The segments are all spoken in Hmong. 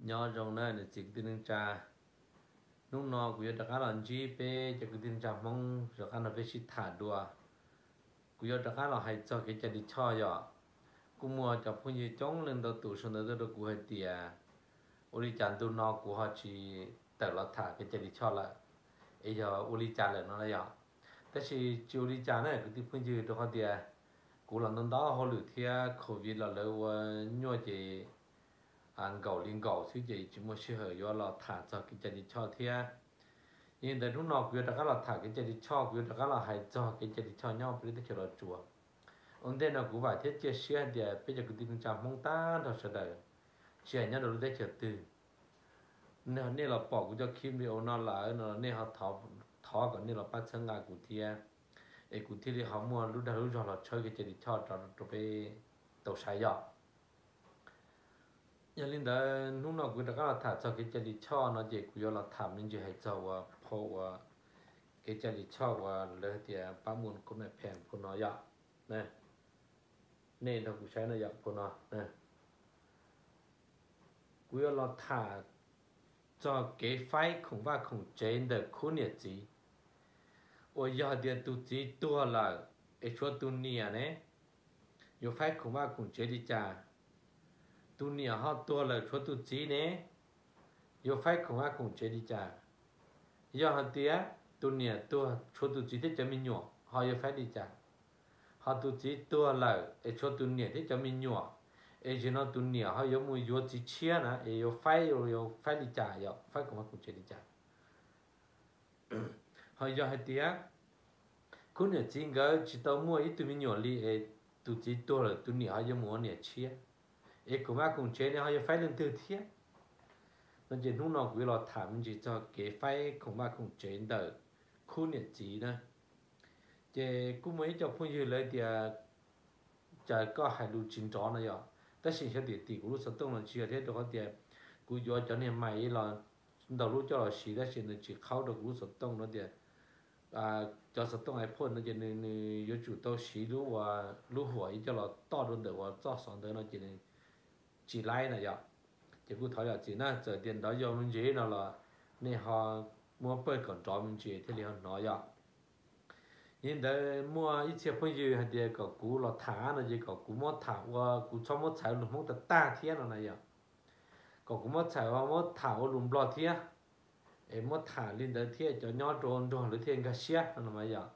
Nyob zoo na niam txiv kwv tij neej tsa, hnub no kuv yuav rov qab los ntsib peb cov kwv tij neej tsa Hmoob rov qab nrog peb sib tham dua. Kuv yuav rov qab los hais txog kev cai lij choj yom. Kuj muaj cov phooj ywg coob leej ntau tus sau ntawv tuaj rau kuv hais tias ua li cas ntu no kuv ho tsis tawm los tham kev cai lij choj lawm, es yog ua li cas lawm no na yom. Tab sis tsis ua li cas na kwv tij phooj ywg, rau qhov tias kuv los ntau ntau hauj lwm thiab covid los lawv ua nyuaj ces nkaum li nkaum xwb ces tsis muaj sij hawm yuav los tham txog kev cai lij choj thiab. Yog li ntawd hnub no kuv yuav rov qab los tham kev cai lij choj, kuv yuav rov qab los hais txog kev cai lij choj nyob peb lub teb chaws Los Tsuas. Ua ntej no kuv vam thiab cia siab hais tias peb cov kwv tij neej tsa Hmoob tag nrho sawv daws, tsis hais nyob rau lub teb chaws twg, nej los pom kuv cov clip video no lawm no nej ho thov kom nej los pab txhawb nqa kuv thiab, es kuv thiaj li ho muaj lub dag lub zog los tshawb kev cai lij choj rau peb tau saib yom. Yog li ntawd hnub no kuv rov qab los tham txog kev cai lij choj no ces kuv yuav los tham me ntsis hais txog uas phau uas kev cai lij choj uas lawv hais tias pab mus kub na phem phau no yom. Nej nrog kuv saib no yom, phau no kuv yuav los tham txog kev faib khoom vaj khoom tsev ntawm khub niam txiv, uas yog tias tus txiv tuag lawm es tshuav tus niam ne, yuav faib khoom vaj khoom tsev li cas? Tus niam ho tuag lawm tshuav tus txiv ne, yuav faib khoom vaj khoom tsev li cas? Yog hais tias tus niam tuag tshuav tus txiv thiab cov me nyuam ho yuav faib li cas? Ho tus txiv tuag lawm es tshuav tus niam thiab cov me nyuam, es zaum no tus niam ho yuav mus yuav txiv tshiab na es yuav faib, yuav faib li cas, yog faib khoom vaj khoom tsev li cas? Ho yog hais tias khub niam txiv nkawd tsis tau muaj ib tug me nyuam li es tus txiv tuag lawm tus niam ho yuav mus ua niam tshiab, es khoom vaj khoom tsev ne ho yuav faib leej twg thiab? No ces hnub no kuv yuav los tham me ntsis txog kev faib khoom vaj khoom tsev ntawm khub niam txiv na. Ces kuj muaj ib co phooj ywg lawv tias cas koj hais lus tsis nrov no yom, tab sis xyov tim tim kuv lub xov tooj los tsis yog thiab, rau qhov tias kuv yuav cov niag mais los ntau lub coj los siv tab sis nws tsis qhaub rau kuv lub xov tooj no tias cov xov tooj iPhone no ces nws yuav tsum tau siv lub, lub huam ib coj los toj rau ntawm uas txoj xov ntawd no ces nws tsis laib na yom. Ces kuj thov zam txim na, txawm tias nrov yau me ntsis no los nej ho muab pawg kom nrov me ntsis thiaj li ho hnov yom. Yog li ntawd muaj ib txhia phooj ywg hais tias kom kuv los tham no ces kom kuv muab tham ua, kuv txhob muab txhais lus Hmoob tag tag thiab no na yom. Kom kuv muab txhais, muab tham ua lus Nplog thiab, es muab tham li ntawd thiab cov nyob rau nroog lawv thiaj nkag siab no na yom.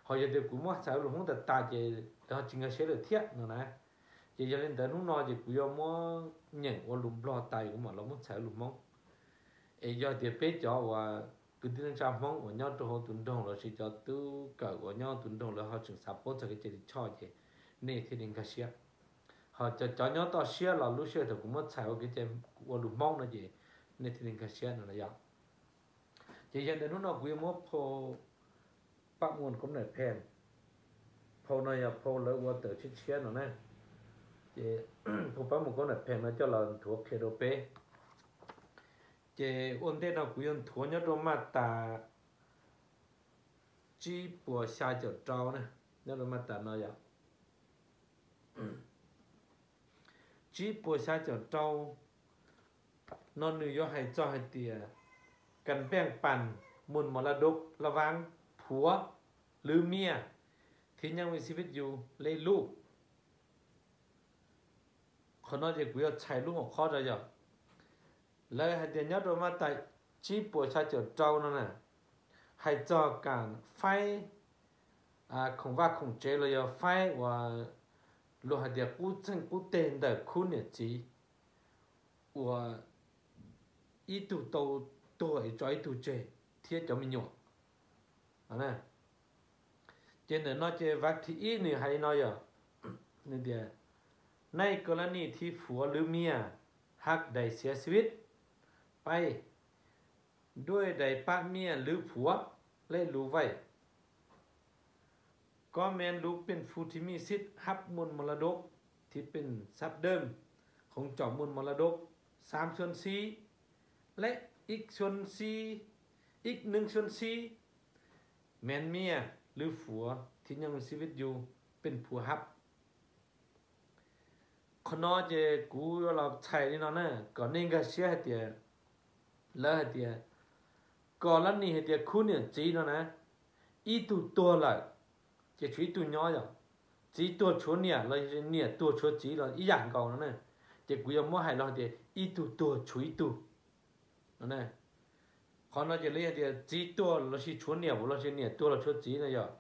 Ho yog tias kuv muab txhais ua lus Hmoob tas tas ces lawv ho tsis nkag siab lawm thiab no na. Ces yog li ntawd hnub no ces kuv yuav muab nyeem ua lus Nplog tas kuv mam los muab txhais ua lus Hmoob. Es yog tias peb cov uas kwv tij neej tsa Hmoob uas nyob rau hauv tus nroog lossis cov tub kawm uas nyob tus nroog lawv ho tseem xav paub txog kev cai lij choj ces nej thiaj li nkag siab. Ho cov, cov nyob toj siab los lub sij hawm thaum kuv muab txhais ua kev cai ua lus Hmoob no ces nej thiaj li nkag siab no na yom. Ces yog ntawm hnub no kuv yuav muab phau pab mus koob nam phees, phau no yog phau lawv ua tawm tshiab tshiab no na. Ces phau pab mus koob nam phees no coj los nthuav qhia rau peb. Ces ua ntej no kuv yuav nthuav nyob rau maj tas tsib puas xya caum rau na, nyob rau maj tas no yom. Tsib puas xya caum rau no nws yuav hais txog hais tias การแบ่งปันมูลมรดกระหว่างผัว หรือเมีย ที่ยังมีชีวิตอยู่ และลูก. Qhov no ces kuv yuav txhais lub hauv qhov rau yom. Lawv hais tias nyob rau maj tas tsib puas xya caum rau no na, hais txog kam faib khoom vaj khoom tsev los yog faib uas luag hais tias qub txeej qub teg ntawm khub niam txiv uas ib tug tau tuag es tso ib tug tseg thiab cov me nyuam. Ces ntawm no ces vav thib ib nws hais li no yom, nws tias ในกรณีที่ผัวหรือเมีย หากได้เสียชีวิต ไป โดยได้ปะเมียหรือผัว และลูกไว้ ก็แม่นลูกเป็นผู้ที่มีสิทธิ์รับมูลมรดกที่เป็นทรัพย์เดิมของเจ้ามูลมรดกสามส่วนสี่ และอีกส่วนสี่ อีกหนึ่งส่วนสี่ แม่นเมียหรือผัวที่ยังมีชีวิตอยู่เป็นผู้รับ Qhov no ces kuv yuav los txhais li no na, kom nej nkag siab hais tias, lawv hais tias, kom lab nim hais tias khub niam txiv no na, ib tug tuag lawm, ces tshuav ib tug nyob yom. Txiv tuag tshuav niam los niam tuag tshuav txiv los ib yam nkaus no na. Ces kuv yuav muab hais los hais tias ib tug tuag tshuav ib tug no. Qhov no ces lawv hais tias txiv tuag lossis tshuav niam los sis niam tuag los tshuav txiv no yom.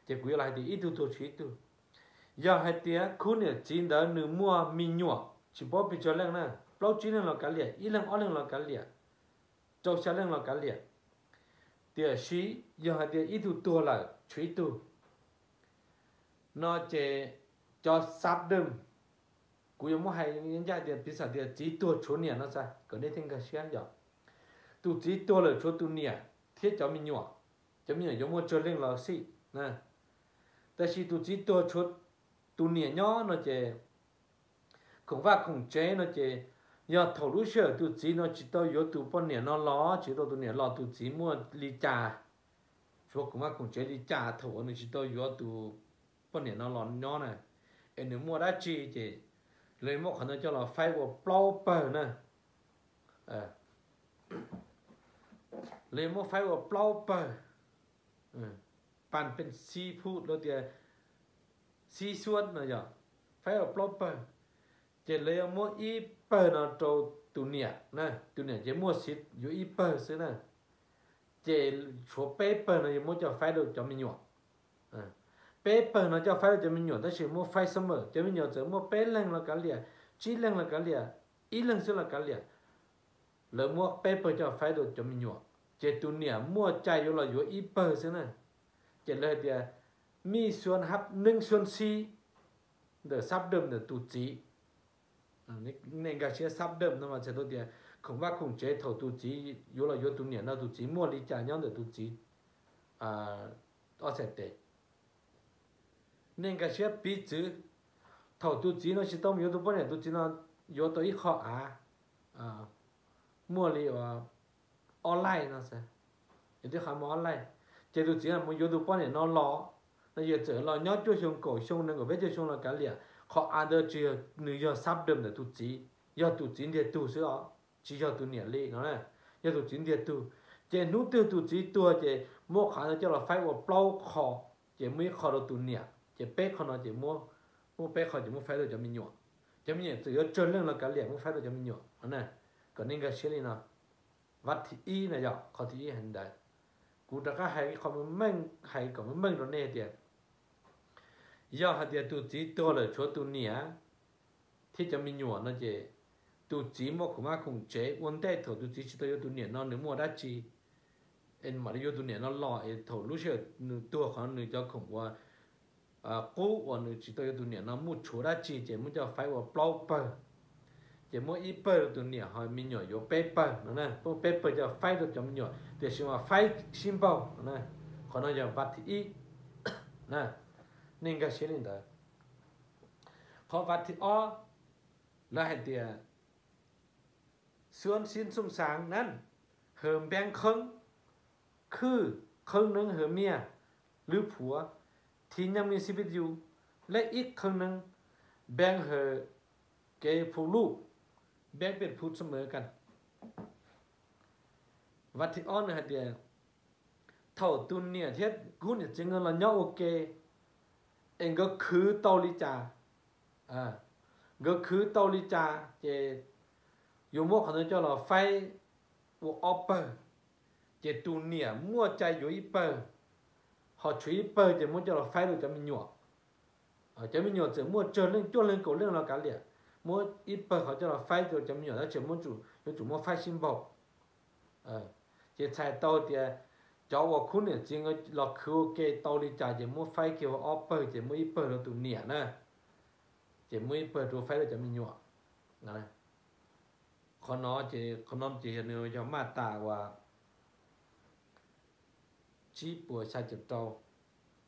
Ces kuv yuav los hais tias ib tug tuag tshuav ib tug. Yog hais tias khub niam txiv ntawd nws muaj me nyuam tsis paub pes tsawg leej na, plaub tsib leej los kav liam, ib leeg ob leeg los kav liam, rau xya leej los kav liam, tiam sis yog hais tias ib tug tuag lawm tshuav ib tug no ces cov xab dawm, kuv yuav muab hais ncaj tias piv xam tias txiv tuag tshuav niam no xav kom nej thiaj nkag siab yom. Tus txiv tuag lawm tshuav tus niam thiab cov me nyuam, cov me nyuam yuav muaj tsawg leej los xij na. Tab sis tus txiv tuag tshuav tus niam nyob no ces khoom vaj khoom tsev no ces yog thaum lub sij hawm tus txiv no tsis tau yuav tus poj niam no los, tsis tau tus niam los tus txiv muaj li cas, tsuav khoom vaj khoom tsev li cas thaum uas nws tsis tau yuav tus poj niam no los nyob na, es nws muaj dab tsi ces lawv muab qhov ntawd coj los faib ua plaub pawg na. Lawv muab faib ua plaub pawg, pab peb xib phuj los tias xib xuab no yog faib ua plaub pawg. Ces lawv yuav muab ib pawg no rau tus niam na, tus niam ces muaj xiv yuav ib pawg xwb na. Ces tshuav peb pawg no yuav muab coj faib rau cov me nyuam. Peb pawg no coj faib rau cov me nyuam tab sis muab faib xab mawm, cov me nyuam txawm muaj peb leeg los kav liam, tsib leeg los kav liam, ib leeg xwb los kav liam, lawv muab peb pawg coj faib rau cov me nyuam. Ces tus niam muaj cai yuav los yuav ib pawg xwb na. Ces lawv hais tias mij xuan hab neeb xuan xib ntawm xab dawm ntawm tus txiv. Nej nkag siab xab dawm no mas txhais tau tias khoom vaj khoom tsev thaum tus txiv yuav los yuav tus niam no tus txiv muaj li cas nyob ntawm tus txiv ob txhais tes. Nej nkag siab piv txwv, thaum tus txiv no tsis tau mus yuav tus poj niam tus txiv no yuav tau ib qho av muaj li uas ob laij no xwb, yog tib qhov muaj ob laij. Ces tus txiv no mus yuav tus poj niam no los, no yog txawm los nyob cuaj xyoo kaum xyoo nees nkaum peb caug xyoo los kav liam, qhov av ntawd tsis yog nws yog xab dawm ntawm tus txiv, yog tus txiv ntiag tug xwb os, tsis yog tus niam li no, yog tus txiv ntiag tug. Ces hnub twg tus txiv tuag ces muab qhov ntawd coj los faib ua plaub qho, ces muab ib qho rau tus niam, ces peb qho no ces muab, muab peb qho ces muab faib rau cov me nyuam. Cov me nyuam txawm yuav tsawg leej los kav liam muab faib rau cov me nyuam no na. Kom nej nkag siab li no. Vaj thib ib no yog qhov thib ib hais ntawd. Kuv rov qab hais qhov meej, hais kom meej meej rau nej tias, yog hais tias tus txiv tuag lawm tshuav tus niam thiab cov me nyuam no ces tus txiv muaj khoom vaj khoom tsev ua ntej thaum tus txiv tsis tau yuav tus niam no nws muaj dab tsi es mam li yuav tus niam no los es thaum lub sij hawm nws tuag qhov nws cov khoom uas qub uas nws tsis tau yuav tus niam no muaj tshuav dab tsi ces muab coj faib ua plaub pawg. Ces muab ib pawg rau tus niam ho me nyuam yuav peb pawg no na, muab peb pawg coj faib rau cov me nyuam tiam sis mas faib sib npaug no na. Qhov no yog vaj thib ib na, nej nkag siab li ntawd. Qhov vaj thib ob, lawv hais tias xuab xib xum xav na, hawm npeeb qheb, khwj qheb neeb hawm miaj, lwb phuav, thib nyeej mij xib pib yus, lej ib qheb neeb, npeeb hawm kev phu luj, npeeb pej phu txhua mawv kas. Vaj thib ob nws hais tias thaum tus niam thiab khub niam txiv nkawd los nyob ua ke es nkawd khwv tau li cas, nkawd khwv tau li cas ces yuav muab qhov ntawd coj los faib ua ob pawg. Ces tus niam muaj cai yuav ib pawg, ho tshuav ib pawg ces muab coj los faib rau cov me nyuam. Cov me nyuam txawm muaj tsawg leej, cuaj leeg kaum leej los kav liam, muab ib pawg qhov coj los faib rau cov me nyuam tab sis yuav tsum muab faib sib npaug. Ces txhais tau tias cov uas khub niam txiv los khwv ua ke tau li cas ces muab faib kiag ua ob pawg ces muab ib pawg rau tus niam na, ces muab ib pawg rau faib rau cov me nyuam. Qhov no ces, qhov no ces nws yog maj tas uas tsib puas xya caum rau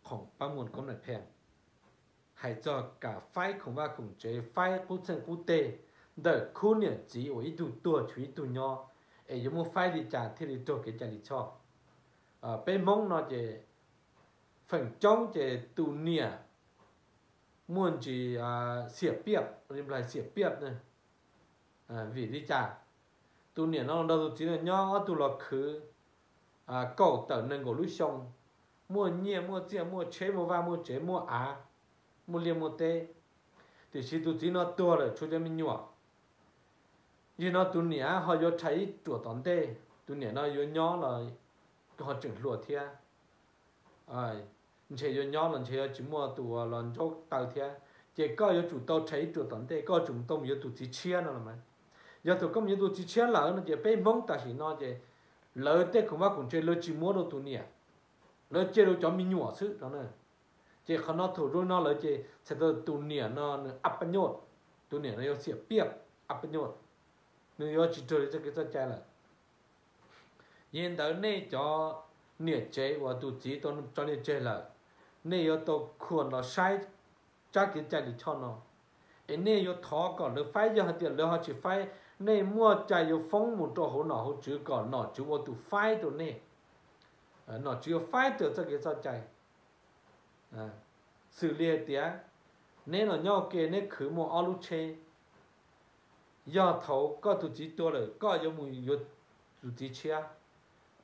khoom pab muam koob nam pheej hais txog kam faib khoom vaj khoom tsev, faib qub txeej qub teg ntawm khub niam txiv uas ib tug tuag tshuav ib tug nyob, es yuav muab faib li cas thiaj li raug kev cai lij choj. Peb Hmoob no ces feem coob ces tus niam muaj ntsis xiam piaj, li Nplog xiam piaj na. Vim li cas? Tus niam no nrog tus txiv no nyob, ob tug los khwv kaum tawm nees nkaum lub xyoo, muaj nyiaj muaj txiaj, muaj tsheb muaj vaj muaj tsev, muaj av, muaj liaj muaj teb. Tiam sis tus txiv no tuag lawm tshuav cov me nyuam. Yog no tus niam ho yuav rhais ib ruam tom ntej, tus niam no yuav nyob los ho tseem hluas thiab. Ntshe yuav nyob los ntshe yuav tsis muaj tus los ntsaub taw thiab. Ces koj yuav tsum tau rhais ib ruam tom ntej, koj tsum tau mus yuav tus txiv tshiab no los mas. Yog thaum koj mus yuav tus txiv tshiab lawm no ces peb Hmoob tam sim no ces lawv tej khoom vaj khoom tsev lawv tsis muab rau tus niam, lawv cia rau cov me nyuam xwb no na. Ces qhov no thaum zoo no lawm ces txhais tau tus niam no nws ab pab nyoj, tus niam no yuav xiam piaj ab pab nyoj, nws yuav tsis raws li txoj kev txoj cai lawm. Yog li ntawd nej cov niam tsev uas tus txiv tau tso nej tseg lawm, nej yuav tau khuam los saib tsab kev cai lus choj no, es nej yuav thov kom lawv faib. Yog hais tias lawv ho tsis faib, nej muaj cai yuav foob mus rau hauv nom hauv tswv kom nom tswv ua tus faib rau nej, nom tswv yuav faib raws txoj kev txoj cai. Xws li hais tias neb los nyob ua ke neb khwv muaj ob lub tsheb, yog thaum koj tus txiv tuag lawm koj yuav mus yuav tus txiv tshiab,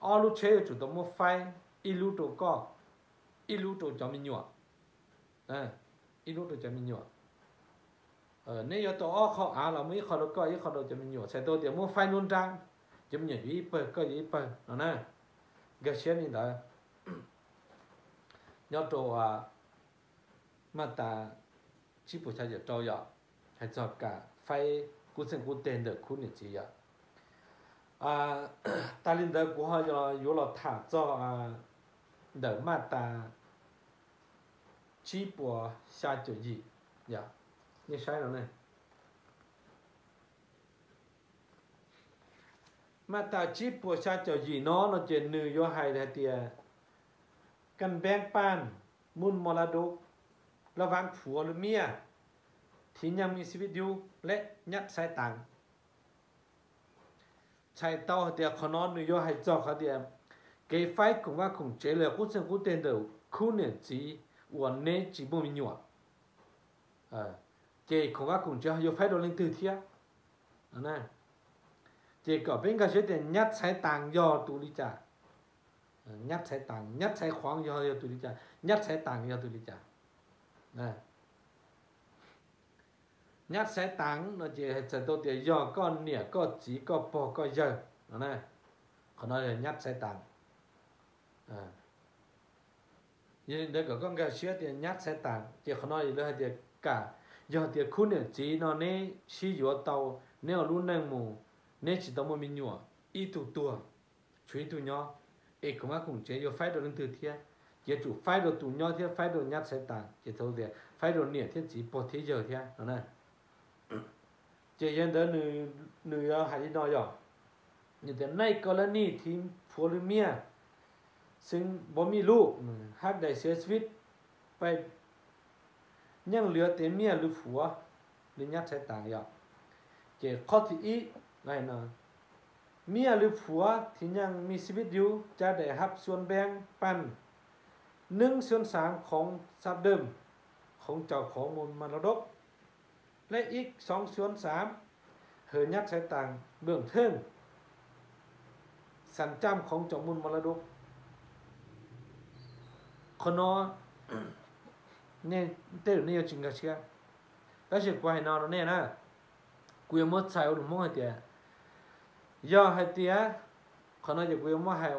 ob lub tsheb yuav tsum tau muab faib, ib lub rau koj, ib lub rau cov me nyuam, ib lub rau cov me nyuam. Neb yuav tau ob qho av los muaj ib qho rau koj ib qho rau cov me nyuam, txhais tau tias muab faib nruab nrab, cov me nyuam yuav ib pawg koj yuav ib pawg no na. Nkag siab li ntawd. Nyob rau maj tas tsib puas xya caum rau yom, hais txog kam faib qub txeej qub teg ntawm khub niam txiv yom. Tas li ntawd kuv ho yuav los tham txog ntawm maj tas tsib puas xya caum yim. Nej saib no ne, maj tas tsib puas xya caum yim no no ces nws yuav hais hais tias, kab npeeb paj, muj mos lab dub, lab vaab phuav lub miaj, thib nyaj mej xib vib dub leb nyab xaiv taas. Txhais tau hais tias qhov no nws yuav hais txog qhov tias kev faib khoom vaj khoom tsev los qub txeej qub teg ntawm khub niam txiv uas neb tsis muaj me nyuam, ces khoom vaj khoom tsev ho yuav faib rau leej twg thiab. Ces kom peb nkag siab tias nyab xaiv taas yog tus li cas, nyab xaiv taas, nyab xaiv khuav yog, yog tus li cas, nyab xaiv taas yog tus li cas. Nyab xaiv taas no ces txhais tau tias yog koj niam koj txiv koj pog koj yawg no. Qhov no yog nyab xaiv taas. Yog li ntawd kom koj nkag siab tias nyab xaiv taas ces qhov no lawv hais tias kam, yog tias khub niam txiv no neb sib yuav tau, neb ua lub neej mus, neb tsis tau muaj me nyuam, ib tug tuag, tshuav ib tug nyob, es khoom vaj khoom tsev yuav faib rau leej twg thiab, ces yuav tsum faib rau tus nyob thiab faib rau nyab xaiv taas, ces tau tias faib rau niam thiab txiv pog thiab yawg thiab no na. Ces yog ntawd nws yuav hais li no yog, nws tias naij ko lab nij thib phuav lub miaj, xeeb npov mij luj, hab dais xiav xwb, paj nyeej liav tes miaj lwm phuav, li nyab xaiv taas yom. Ces qhov thib ib, miaj lwm phuav thib nyeej mej xib vib yub cab dais hab xuan npeeb paj, neeb xuan xaav khoov xab dawm, khoov caum khoov mus mas laj dub, lej ib xoov xuan xaav hawm nyab xaiv taas nploom theej, xas cam khoov caum mus mas laj dub. Qhov no tej zaum nej yuav tsis nkag siab, tab sis kuv hais no rau nej na, kuv yuav muab txhais ua lus Hmoob hais tias, yog hais tias, qhov no ces kuv yuav muab hais,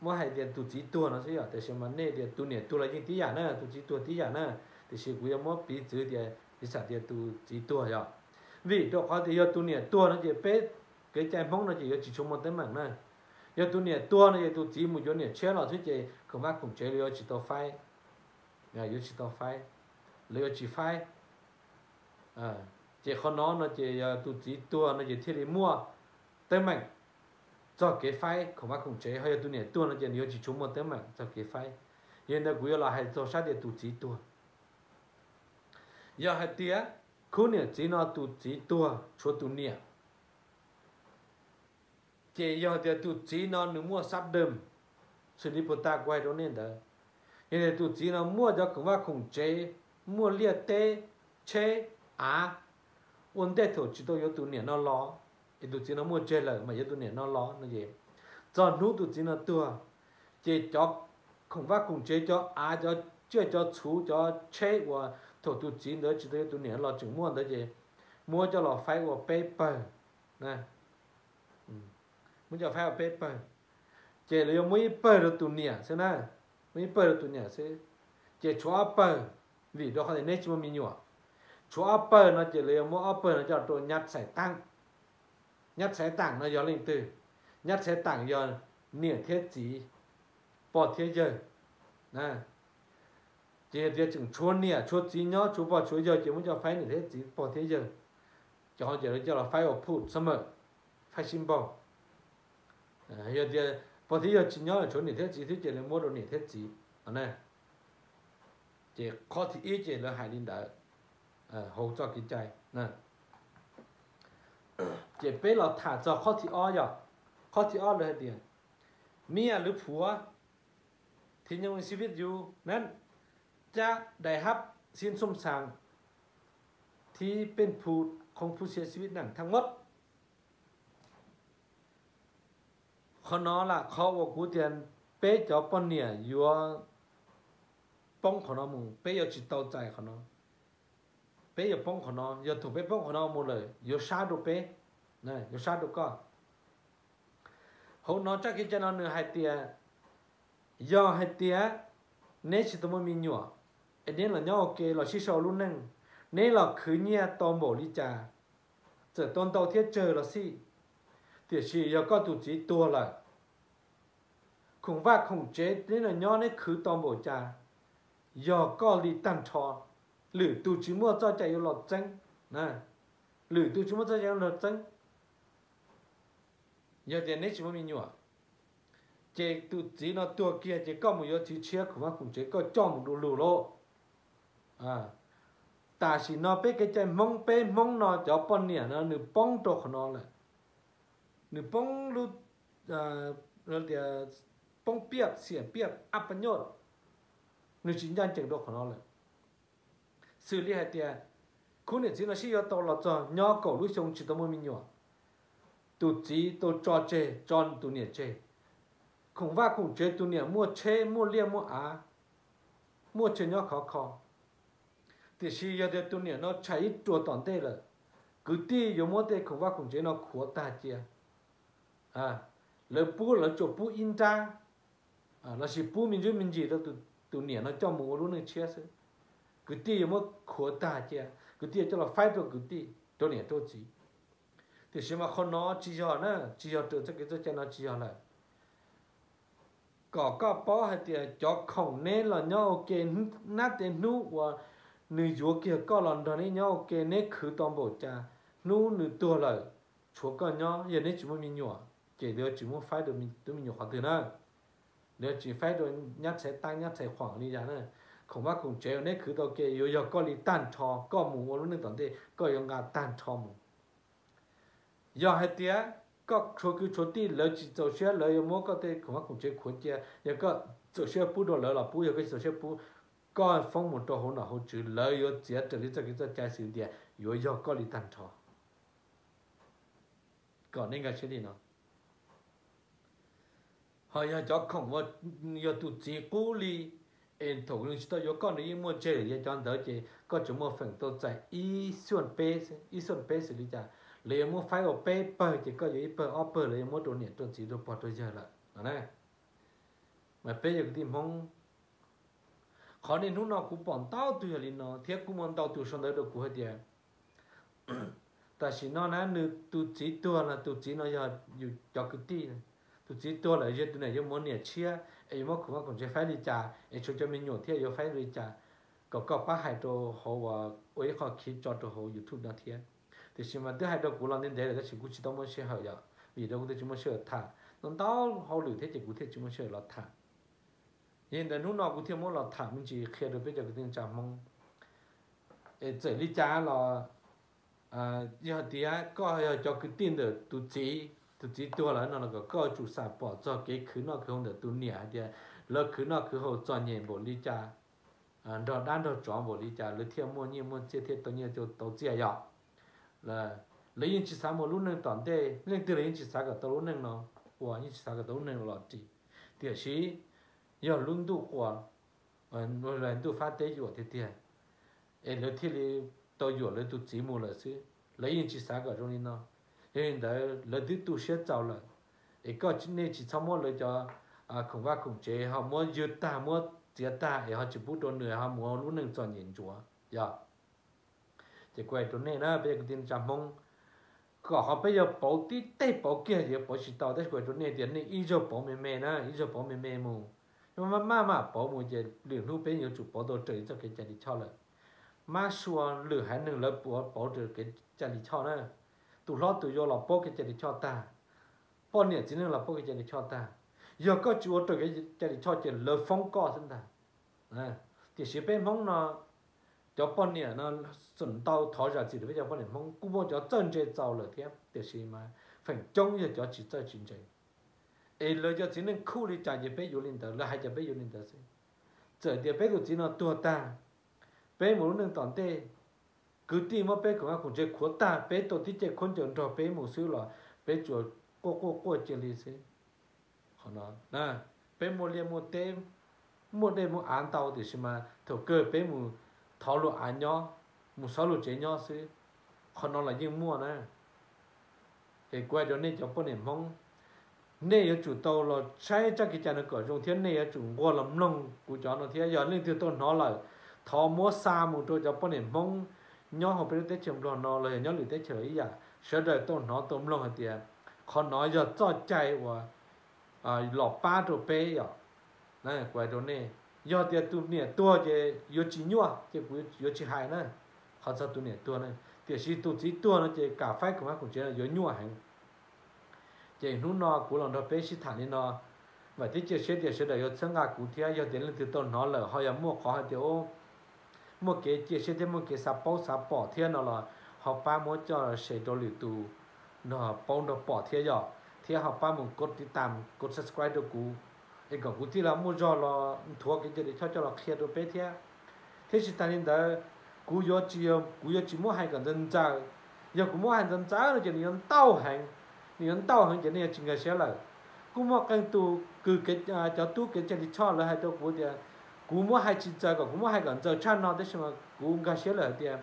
muab hais tias tus txiv tuag no xwb yom, tiam sis mas nej tias tus niam tuag los yeej tib yam na, tus txiv tuag tib yam na, tiam sis kuv yuav muab piv txwv tias piv xam tias tus txiv tuag yom. Vim rau qhov tias yog tus niam tuag no ces peb kev cai Hmoob no ces yuav tsis tshua muaj teeb meem na. Yog tus niam tuag no ces tus txiv mus yuav niam tshiab los xwb ces khoom vaj khoom tsev lawv yuav tsis tau faib, yuav tsis tau faib, lawv yuav tsis faib. Ces qhov no no ces yog tus txiv tuag no ces thiaj li muaj teeb meem txog kev faib khoom vaj khoom tsev, ho yog tus niam tuag no ces nws yuav tsis tshua muaj teeb meem txog kev faib. Yog li ntawd kuv yuav los hais txog sab tias tus txiv tuag. Yog hais tias khub niam txiv no tus txiv tuag tshuav tus niam, ces yog tias tus txiv no nws muaj xab dawm, xws li puag ta kuv hais rau nej ntawd, yog tias tus txiv no muaj cov khoom vaj khoom tsev muaj liaj teb, tsheb, av, ua ntej thaum tsis tau yuav tus niam no los, es tus txiv no muaj tseg lawm mas yuav tus niam no los no es, txog hnub tus txiv no tuag, ces cov khoom vaj khoom tsev, cov av, cov tsiaj cov txhu, cov tsheb uas thaum tus txiv ntawd tsis tau yuav tus niam los tseem muaj ntawd ces muab coj los faib ua peb pawg. Muab coj faib ua peb pawg, ces lawv yuav muab ib pawg rau tus niam xwb na, muab ib pawg rau tus niam xwb, ces tshuav ob pawg, vim rau qhov tias neb tsis muaj me nyuam, tshuav ob pawg no ces lawv yuav muab ob pawg no coj rau nyab txhais taam. Nyab txhais taam no yog leej twg? Nyab txhais taam yog niam thiab txiv, pog thiab yawg. Ces yog tias tseem tshuav niam tshuav txiv nyob, tshuav pog tshuav yawg ces muab coj faib niam thiab txiv, pog thiab yawg. Cov ces lawv coj los faib ua phuj xab mawm, faib sib npaug. Yog tias pog thiab yawg tsis nyob, tshuav niam thiab txiv xwb ces lawv muab rau niam thiab txiv. Ces qhov thib ib ces lawv hais li ntawd hauv txoj kev cai. Ces peb los tham txog qhov thib ob yom. Qhov thib ob lawv hais tias เมียหรือผัวที่ยังมีชีวิตอยู่นั้นจะได้รับสินสมรสที่เป็นผู้ครองคู่เสียชีวิตนั้นทั้งหมด. Qhov no lam qhov uas kuv tias peb cov poj niam yuav poob qhov no mus, peb yuav tsis tau txais qhov no. Peb yuav poob qhov no, yog thaum peb poob qhov no mus lawm yuav sab rau peb, yuav sab rau koj. Hauv no txoj kev cai no nws hais tias, yog hais tias neb tsis tau muaj me nyuam, es neb los nyob ua ke los sib sau lub neej, neb los khwv nyiaj tau npaum li cas, txawm tau ntau thiab tsawg los xij, tiam sis yog koj tus txiv tuag lawm, khoom vaj khoom tsev neb los nyob neb khwv tau npaum cas, yog koj li tag nrho, lwm tus tsis muaj txoj cai yuav los txeeb, lwm tus tsis muaj txoj cai yuav los txeeb. Yog tias neb tsis muaj me nyuam, ces tus txiv no tuag kiag ces koj mus yuav txiv tshiab, khoom vaj khoom tsev koj coj mus du lug lauj. Tam sim no peb kev cai Hmoob, peb Hmoob no cov poj niam no nws poob rau qhov no lawm. Nws poob lub, tias poob piaj, xiam piaj, ab pab nyoj, nws tsis ncaj ncees rau qhov no lawm. Xws li hais tias khub niam txiv no sib yuav tau los txog nyob kaum lub xyoo tsis tau muaj me nyuam, tus txiv tau tso tseg, tso tus niam tseg, khoom vaj khoom tsev tus niam muaj tsheb muaj liaj muaj av, muaj chaw nyob khov kho. Tiam sis yog tias tus niam no tshais ib ruam tom ntej lawm, kwv tij yuav muab tej khoom vaj khoom tsev no khuav tag cia. Lawv pub, lawv tsuas pub ib nrab, lossis pub me ntsuj me ntsis rau tus niam no coj mus ua lub neej tshiab xwb. Kwv tij yuav muab khuav tag cia, kwv tij yuav coj los faib rau kwv tij, rau niam rau txiv. Tiam sis mas qhov no tsis yog na, tsis yog raws txoj kev txoj cai no tsis yog lawm. Kom koj paub hais tias cov khoom neb los nyob ua ke, nab tes hnub uas nws yuav kiag koj los nrog neb nyob ua ke, neb khwv tau npaum cas, hnub nws tuag lawm, tshuav koj nyob, yog neb tsis muaj me nyuam ces lawv tsis muab faib rau tub me nyuam qhov twg na. Lawv tsis faib rau nyab txhais tab nyab txhais khuam li cas na. Khoom vaj khoom tsev uas neb khwv tau ke yuav yog koj li tag nrho, koj mus ua lub neej tom ntej koj yuav nqa tag nrho mus. Yog hais tias koj tshuav kwv tshuav tij lawv tsis txaus siab, lawv yuav muab koj tej khoom vaj khoom tsev khuav cia, yog koj txaus siab pub rau lawv los pub, yog koj tsis txaus siab pub, koj foob mus rau hauv nom hauv tswv, lawv yuav txiav raws li txoj kev txoj cai xws tias yuav yog koj li tag nrho. Kom nej nkag siab li no. Ho yog cov khoom uas yog tus txiv qub li, es thaum nws tsis tau yuav koj nws yeej muaj tseg lawm, yog cov ntawd ces koj tsuas muaj feem tau txais ib xuaj peb, ib xuaj peb xws li cas, lawv yuav muab faib ua peb pawg ces koj yuav ib pawg ob pawg, lawv yuav muab rau niam rau txiv rau pog rau yawg lawm no na. Mas peb yog kwv tij Hmoob, qhov niaj hnub no kuv pom ntau tus yog li no thiab kuj muaj ntau tus sau ntawv rau kuv hais tias tam sim no na nws tus txiv tuag los tus txiv no yog yus cov kwv tij, tus txiv tuag lawm yog tus niam yuav mus niam tshiab es yuav muab khoom vaj khoom tsev faib li cas es tshuav cov me nyuam thiab yuav faib li cas, kom koj pab hais rau hauv, ua ib qho clip tso rau hauv YouTube no thiab. Tiam sis mas twb hais rau kuv los ntev ntev lawm tab sis kuv tsis tau muaj sij hawm yom, vim rau kuv twb tsis muaj sij hawm tham, ntau ntau hauj lwm thiab ces kuv thiaj tsis muaj sij hawm los tham. Yog li ntawd hnub no kuv thiaj muab los tham me ntsis qhia rau peb cov kwv tij neej tsa Hmoob. Es txawm li cas los yog tias koj yog cov kwv tij ntawm tus txiv, tus txiv tuag lawm no los kom koj tsum xam pom txog kev khwv noj khwv haus ntawm tus niam hais tias lawv khwv noj khwv haus txom nyem npaum li cas, nrog dab nrog tsov npaum li cas lawv thiaj muaj nyiaj muaj txiaj thiaj tau nyiaj tau txiaj yom. Lawv yeej tsis xav mus lub neej tom ntej, leej twg los yeej tsis xav kom tau lub neej no ua, yeej tsis xav kom tau lub neej los ris. Tiam sis yog lub ntuj quas, ntuj fab teb yuam tiag tiag, es lawv thiaj li tau yuam lawv tus txiv mus lawm xwb, lawv yeej tsis xav kom zoo li no. Yog li ntawd lawv twb tu siab txaus lawm, es koj nej tsis txhob muab lawv cov khoom vaj khoom tsev ho muab ywg tag muab txiav tag es ho tsis pub rau nws ho mus ua lub neej txom nyem ntsuav yog. Ces kuv hais rau nej na peb cov kwv tij neej tsa Hmoob, kom qhov peb yuav pauv tib teg pauv kiag yuav pauv tsis tau, tab sis kuv hais rau nej tias nej ib zaug pauv me me na, ib zaug pauv me me mus, maj maj pauv mus ces lwm hnub peb yuav tsum pauv tau raws li txoj kev cai lij choj lawm. Mab sua lwm haiv neeg lawv puas pauv raws kev cai lij choj na. Tus hlob tus yau los paub kev cai lij choj tag, poj niam txiv neej los paub kev cai lij choj tag. Yog koj tsis ua raws kev cai lij choj ces lawv foob koj xwb ntag. Tiam sis peb Hmoob no, cov poj niam no, xum ntau thov zam txim rau peb cov poj niam Hmoob kuj muaj cov txawj ntse txaus lawm thiab, tiam sis mas feem coob yog cov tsis txawj tsis ntse. Es lawv cov txiv neej khuj li cas ces peb yuav li ntawd, lawv hais cas peb yuav li ntawd xwb. Txawm tias peb tus txiv no tuag tag, peb mus lub neej tom ntej, kwv tij muab peb khoom vaj khoom tsev khuav tag, peb tau tib ce khaub ncaws nrog peb mus xwb los peb tsuas quaj quaj quaj cia li xwb. Qhov no, peb muaj liaj muaj teb, muaj dej muaj av ntau, tiam sis mas thaum kawg peb mus thov luag av nyob, mus xauv luag tsev nyob xwb. Qhov no los yeej muaj na. Es kuv hais rau nej cov poj niam Hmoob, nej yuav tsum tau los saib txoj kev cai no kom zoo thiab nej yuav tsum nquag los mloog kuv cov no thiab. Yog leej twg tau hnov lawm, thov muab xa mus rau cov poj niam Hmoob nyob hauv peb lub teb chaws Nplog no los yog nyob lwm teb chaws ib yam, sawv daws tau hnov tau mloog hais tias qhov no yog txoj cai uas los pab rau peb yom. Kuv hais rau nej, yog tias tus niam tuag ces yuav tsis nyuaj ces kuv yuav tsis hais na, qhov txog tus niam tuag na. Tiam sis tus txiv tuag no ces kam faib khoom vaj khoom tsev no yuav nyuaj heev. Ces hnub no kuv los nrog peb sib tham li no, vam thiab cia siab tias sawv daws yuav txhawb nqa kuv thiab. Yog tias leej twg tau hnov lawm ho yog muaj qhov hais tias muaj kev cia siab thiab muaj kev xav paub xav pom thiab no los ho pab muab coj share rau lwm tus nrog paub nrog pom thiab yom, thiab ho pab mus kov tiv tam kov subscribe rau kuv, es kom kuv thiaj li muaj zog los nthuav kev cai lij choj coj los qhia rau peb thiab. Thiab tsis tas li ntawd, kuv yuav tsis, kuv yuav tsis muab hais kom ntxaws ntxaws. Yog kuv muab hais ntxaws ntxaws no ces nws yuav ntau heev, nws yuav ntau heev ces nej yuav tsis nkag siab lawm. Kuj muaj qee tus kws, cov tub kev cai lij choj lawv hais rau kuv tias kuv muab hais tsis ntxaws, kom kuv muab hais kom ntxaws tshaj no, tab sis mas kuv nkag siab lawm hais tias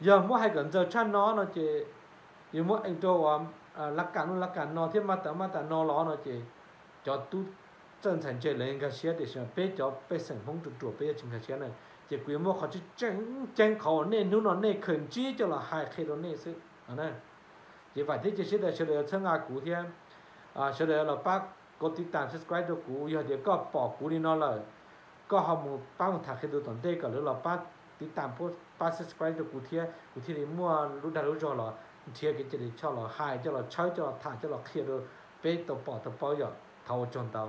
yog muab hais kom ntxaws tshaj no no ces yuav muab ees rau uas laj kam no laj kam no thiab maj tas maj tas no los no ces cov tub txawj ntxhais ntse lawv nkag siab, tiam sis peb cov pej xeem Hmoob ruam ruam peb yuav tsis nkag siab na. Ces kuv yuav muab qhov tseeb tseeb qhov uas nej hnub no nej khaws ntsib coj los hais qhia rau nej xwb. Ces vam thiab cia siab tias sawv daws yuav txhawb nqa kuv thiab sawv daws yuav los pab kov tiv tam subscribe rau kuv. Yog tias koj pom kuv li no lawm, koj ho mus pab mus tham qhia tus tom ntej kom lawv los pab tiv tam pab subscribe rau kuv thiab, kuv thiaj li muaj lub dag lub zog los nrhiav kev cai lij choj los hais coj los tshawb coj los tham coj los qhia rau peb tau pom tau paub yom. Thov ua tsaug ntau.